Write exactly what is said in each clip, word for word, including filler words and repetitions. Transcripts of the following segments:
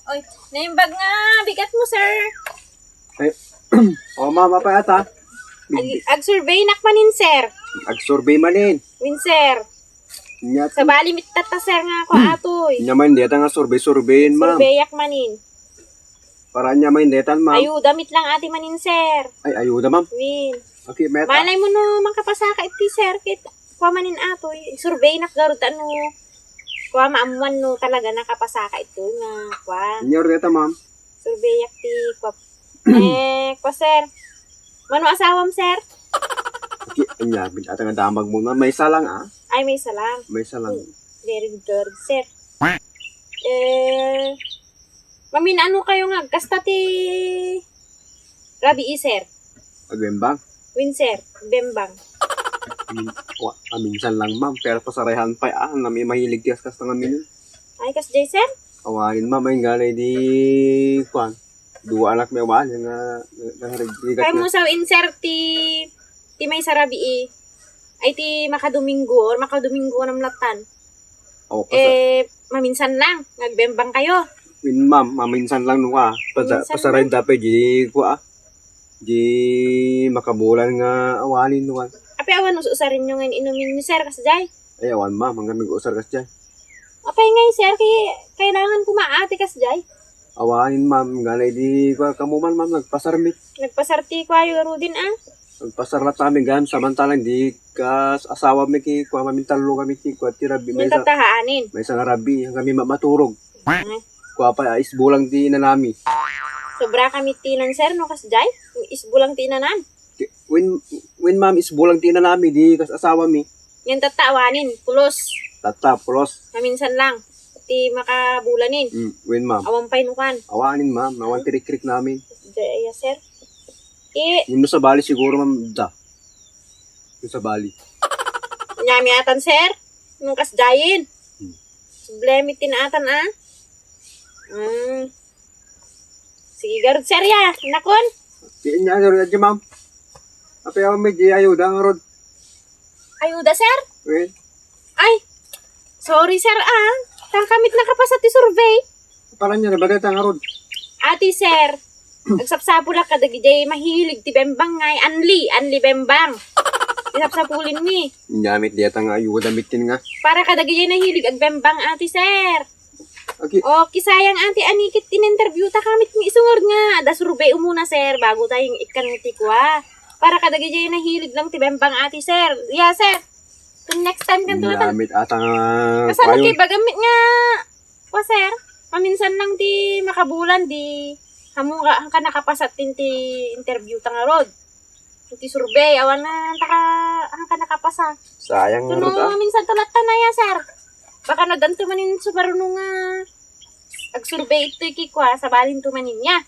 Oy, naimbag nga bigat mo, sir. Ay, o, ma'am, apay ata? Ag-, ag-survey nak manin, sir. Ag-survey manin. Win, sir. Nya, sabali mit tatta, sir, nga ako atoy. Nya man, deta nga survey-surveyin, ma'am. Surveyak manin. Para nya man, detan, ma'am. Ayuda mit lang ati manin, sir. Ay, ayuda, ma'am. Win. Okay, meta. Malay mo no, makapasaka iti, sir. Kit, kua manin atoy. Survey nak garud ta no. Kua maammuan no talaga nakapasaka ito nga. Kua. Nya, deta, ma'am. Surveyak ti kua. Eh, kua, sir. Mano asawam, sir? Ki-, anya, bin-, ata nga damag mo na. Maysa lang, ah. Ay, maysa lang. Maysa lang. Hmm. Very good, sir. Eh, maminano kayo nga, kasta ti rabii, sir? Agbembang? Win, sir. Bembang. Amin-, wa-, aminsan lang, ma'am. Pero pasarahan pa, ah. Nami mahilig ti kas-, kasta nga minu. Ay, kasjay, sir? Awanin, ma'am. Ay, ganay di, kuan. Dua anak mi awan nga, nga, nga rigat. Kaya na. Mo sa insert ti, ti maysa rabii, ay ti makadomingo or makadomingo na malatan. Oh, pasa- Eh, maminsan lang, nagbembang kayo. Win, ma'am, maminsan lang no ka. Pasa-, maminsan pasaray lang. Dapay, di ko, ah. Di makabulan nga awanin, no, ah. Ape, awan us-usarin nyo ngayon inumin ni sir, kasjay? Ay, awan, ma'am, hanggang nag-usar, kasjay. Apay ngay, sir, kay kailangan ko maati, kasjay. Awanin, ma'am, ganay di, kua, kamo man, ma'am, nagpasar mi. Nagpasar ti kua yo, Rudin, ah. Nagpasar na kami, gan, samantalang di kas asawa mi ki, kua, mamintallo kami ki, kua, ti rabii, maysa, natatahaan. Maysa nga rabii, kami ma-, maturog. Ay. Kua pa, ah, isbulang ti inanami. Sobra kami ti inan, sir, no, kasjay? Isbulang ti inanan. Ti-, win, win, ma'am, isbulang ti inanami, di kas asawa mi. Yan tatta awanin, pulos. Tatta, pulos. Maminsan lang. Ti makabulanin. Mm, win, ma'am. Awan pay nukan. Awanin, ma'am. Awan ti rikrik namin. Di, iya, sir. I- Yung nasa bali siguro, ma'am, da. Yung sa bali. Nyami atan, sir. Nung kasjayin. Hmm. Problemi ti naatan, ah. Mm. Sige, garud, sir, ya. Nakon? Di niya, ano, di, ma'am. Ape, ako may di ayuda, nga rod. Ayuda, sir? Wait. Ay, sorry, sir, ah. Tangkamit nakapasa ti survey. Parang niya, nabagay ta nga rod. Ati, sir, agsapsapulak kadagijay mahilig ti bembang ngay. Anli, anli bembang. Isapsapulin mi. Nyamit di ata nga ayuda mitin nga. Para kadagijay nahilig agbembang, ati, sir. Okay. O, kisayang, ati, anikit in-interview ta kamit nga isungod nga. Da survey umuna, sir, bago tayo ikkan ti kua. Para kadagijay nahilig lang ti bembang, ati, sir. Yeah, sir. Kung next time kan tuwa, nyamit ata nga. Kasano kayo? Kay bagamit nga Wa, sir, maminsan lang ti makabulan, di, hamu nga, hangka nakapasa tin ti interview ta ngarud. Ti survey, awan na, hangka, hangka nakapasa. Sayang nga rod, ah. Maminsan to latta na ya, sir. Baka no, addan to manin sumaruno nga ag-survey ito, kikwa, sabalin to manin ya.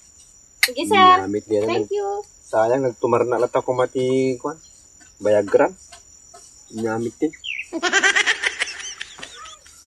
Sige, sir. Nyamit di na. Thank you. Sayang, nagtumarna latta ko mati, kwan. Viagra. Nyamit din.